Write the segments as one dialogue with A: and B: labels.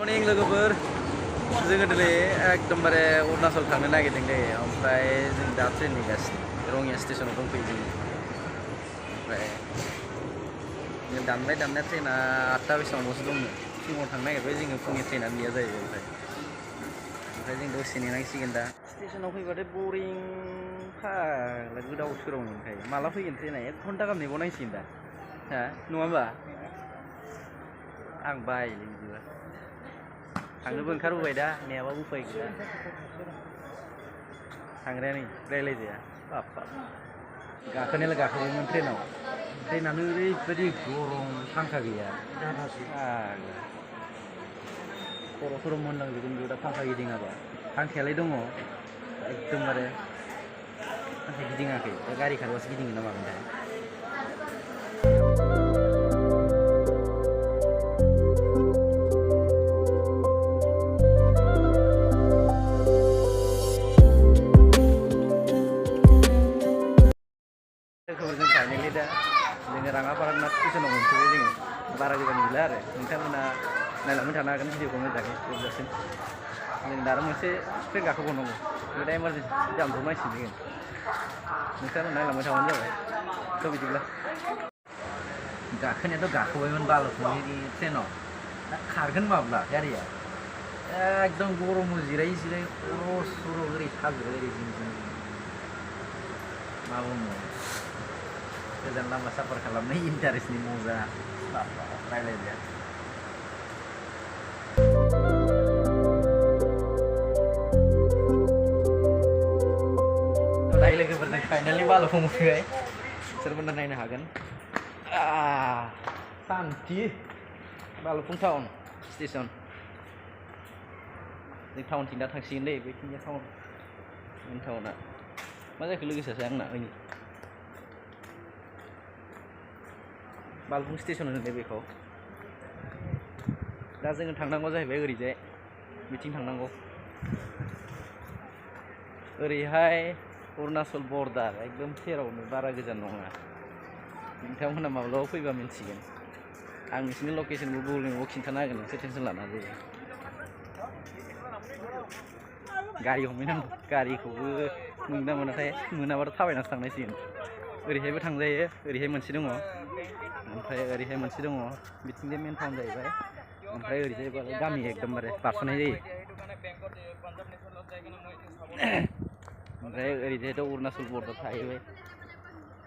A: morning लोगोफोर जोङो दिनै एकदमबारे अरुणाचल थांनो नागिरदों दे ओमफ्राय जों दा ट्रेन नेगासिनो रङिया स्टेशनाव दंफैयो जों ओमफ्राय जों दानबाय दाननाया ट्रेना 8टा बेसेबाङावसो दंनो फुङाव थांनो नागिरबाय जोङो फुंनि ट्रेनानो गैया जाहैबाय ओमफ्राय जों दसे नेनांसिगोन दा स्टेशनाव फैबाथाय बरिं फाग्ला गोदाव सोराव मोनखायो माला फैगोन ट्रेना 1 घन्टा गाहाम नेबावनांसिगोन दा हा नङा होमबा आं बायोलै बिदिबा थांनोबो ओंखारबोबाय दा नेयाबा उफाय गैया थांग्राया नै रायलायजाया बाप्पा गाखोनायालाय गाखोबायमोन ट्रेनानो ओरैबायदि गरम फांखा गैया खर' मोनलांजोबगोन बेयाव दा फांखा गिदिङाबा फांखायालाय दङ एकदमबारे फांखा गिदिङाखै दा गारि खारबासो गिदिङो ना मागोनथाय जों फाइनालि दा जोङो राङापारा स्टेशनाव मोनफैबाय जोङो बारा गोजान गैला आरो नोंथांमोना नायलांबाय थानो हागोन भिडिअखौ मोजाङै जोबजासिम जों दा आरो मोनसे ट्रेन गाखोबावनांगौ बे दा इमारजेन्सि दानब्रबनांसिगोन जोङो नोंथांमोना नायलांबाय थाबानो जाबाय थ' बिदिब्ला गाखोनायाथ' गाखोबायमोन बालुफुंनि ट्रेनाव दा खारगोन माब्ला गारिया एकदम गरमाव जिराय खर' सर' ओरै साजोबबाय ओरै जिं मा बुंनो गोजान लामा साफार खालामनाय इन्टारेस्टनि मजा रायलायजाया दायो लोगोफोरजों फाइनालि बालुफुं मोनफैबाय सोरमोना नायनो हागोन सान्थि बालुफुं टाउन स्टेसन जों टाउनथिं दा थांसिगोन दै बैथिंनिया टाउन मेन टाउना मा जाखो लोगोसेसो आंना ओइनि बालुफुं स्टेसन होनो बेखौ दा जोङो थांनांगौ जाहैबाय ओरैजाय बिथिं थांनांगौ ओरैहाय अरुणाचल बर्डार एकदम सेरावनो बारा गोजान नङा नोंथांमोना माब्लाबा फैबा मिन्थिगोन आं नोंसिनि लकेसनखौ गुगोल मेपआव खिन्थाना होगोन नोंसोर टेनसन लाना जायो गारि हमहैनांगौ गारिखौबो मोनना मोनाथाय मोनाबाथ' थाबायनासो थांनांसिगोन ओरैहायबो थांजायो ओरैहाय मोनसे दङ ओमफ्राय ओरैहाय मोनसे दङ बिथिंजाय मेन टाउन जाहैबाय ओमफ्राय ओरैजाय गामि एकदमबारे बारस'नाय जायो ओमफ्राय ओरैजायथ' अरुणाचल बर्डार थाहैबाय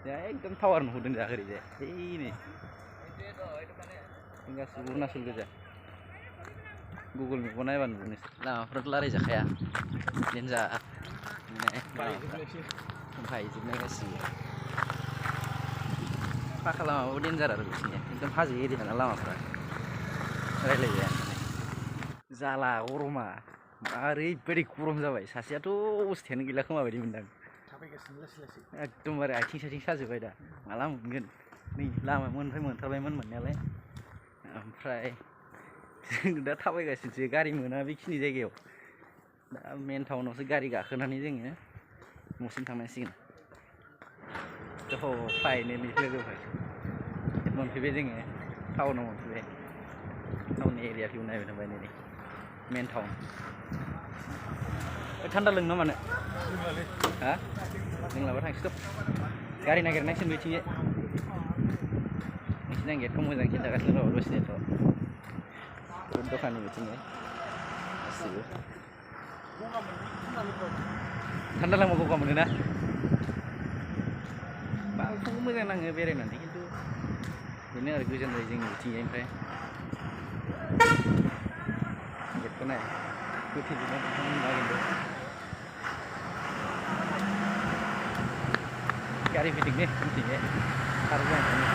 A: दा एकदम टावार नुहुरदों दा ओरैजाय नै गासिबो अरुणाचल गोजा गुगोल मेपआव नायबा नुनोसै लामाफ्राथ' रायलायजाखाया देन्जार बायजोबनाय गासिबो फाखा लामाबाबो देन्जार आरो बिथिंनिया एकदम हाजो एरियाना लामाफ्रा रायलायजाया जाला गरमा ओरैबायदि गरम जाबाय सासेयाथ' अबस्थायानो गैला खोमा बायदि मोनदां एकदमबारे आथिं साथिं साजोब्बाय दा माला मोनगोन नै लामा मोनथारबायमोन मोननायालाय ओमफ्राय जों दा थाबायगासिनोसो गारि मोना बेखिनि जायगायाव दा मेन टाउनावसो गारि गाखोनानै जोङो न'सिम थांनांसिगोन फाइनालि लोगोफोर मोनफैबाय जोङो टाउनाव मोनफैबाय टाउननि एरिया भिउ नायबाय थाबाय नै मेन टाउन थान्दा लोंनो मानो हा लोंलाबा थांसै गारि नागिरनांसिगोन बैथिंजाय नोंसिनि आं गेटखौ मोजां खिन्थागासिनो र' दसेथ' दखाननि बिथिंजाय गासिबो थान्दा लांबा गगा मोनो ना बालुफुंखौ मोजां नाङो बेरायनानै खिन्थु बेनो आरो गोजान जायो जोंनि बिथिंजाय ओमफ्राय गेटखौ नाय गोथैजोबना थांनो नागिरदों गारि फैदों ने उनथिंजाय खारबोनानै